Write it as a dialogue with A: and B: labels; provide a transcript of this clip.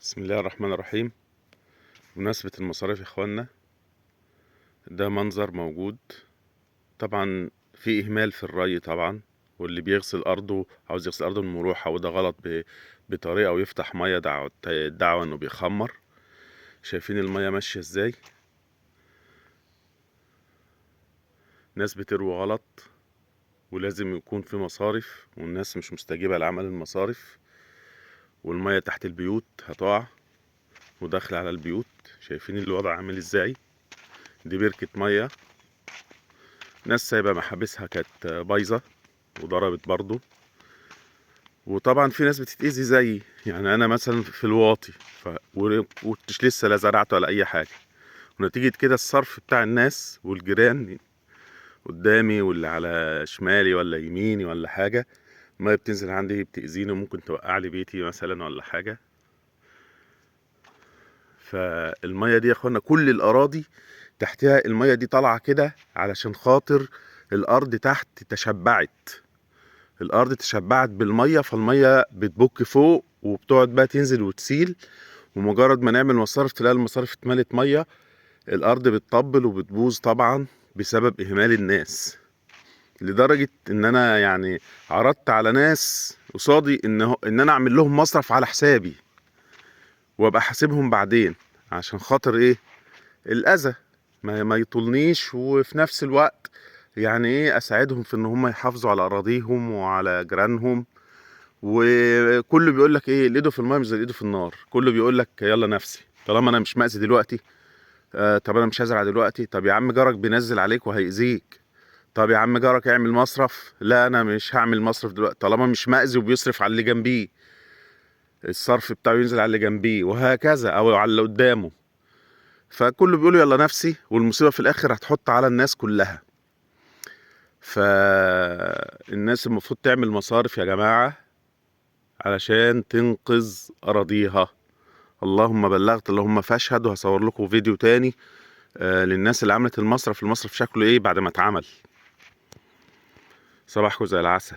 A: بسم الله الرحمن الرحيم. بمناسبة المصاريف يا اخوانا، ده منظر موجود. طبعا في اهمال في الري طبعا، واللي بيغسل ارضه عاوز يغسل ارضه من المروحة، وده غلط بطريقة، ويفتح مية دعوة انه بيخمر. شايفين المية ماشية ازاي؟ ناس بتروي غلط، ولازم يكون في مصارف، والناس مش مستجيبة لعمل المصارف. والمية تحت البيوت هتقع وداخلة على البيوت. شايفين الوضع عامل ازاي؟ دي بركة مية، ناس سايبة محابسها كانت بايظة وضربت برضو. وطبعا في ناس بتتأذي زيي، يعني انا مثلا في الواطي وكنتش لسه لا زرعت ولا اي حاجة، ونتيجة كده الصرف بتاع الناس والجيران قدامي واللي على شمالي ولا يميني ولا حاجة، المية بتنزل عندي بتأذيني وممكن توقع لي بيتي مثلا ولا حاجة. فالمية دي يا اخوانا كل الأراضي تحتها المية دي طالعة كده علشان خاطر الأرض تحت تشبعت، الأرض تشبعت بالمية، فالمية بتبك فوق وبتقعد بقى تنزل وتسيل. ومجرد ما نعمل مصارف تلاقي المصارف اتملت مية، الأرض بتطبل وبتبوظ طبعا بسبب إهمال الناس. لدرجة إن أنا يعني عرضت على ناس قصادي إن أنا أعمل لهم مصرف على حسابي وأبقى حاسبهم بعدين، عشان خاطر إيه؟ الأذى ما يطولنيش، وفي نفس الوقت يعني إيه أساعدهم في إن هم يحافظوا على أراضيهم وعلى جيرانهم. وكله بيقول لك إيه؟ اللي إيده في المية مش زي اللي إيده في النار. كله بيقول لك يلا نفسي، طالما أنا مش مأذي دلوقتي، طب أنا مش هزرع دلوقتي، طب يا عم جارك بينزل عليك وهيأذيك، طب يا عم جارك اعمل مصرف، لا أنا مش هعمل مصرف دلوقتي طالما مش مأذي وبيصرف على اللي جنبيه، الصرف بتاعه ينزل على اللي جنبيه وهكذا، أو على اللي قدامه. فكله بيقول يلا نفسي، والمصيبة في الآخر هتحط على الناس كلها. فالناس المفروض تعمل مصارف يا جماعة علشان تنقذ أراضيها. اللهم بلغت اللهم فاشهد. وهصور لكم فيديو تاني، للناس اللي عملت المصرف، المصرف شكله ايه بعد ما اتعمل. صباحكم زي العسل.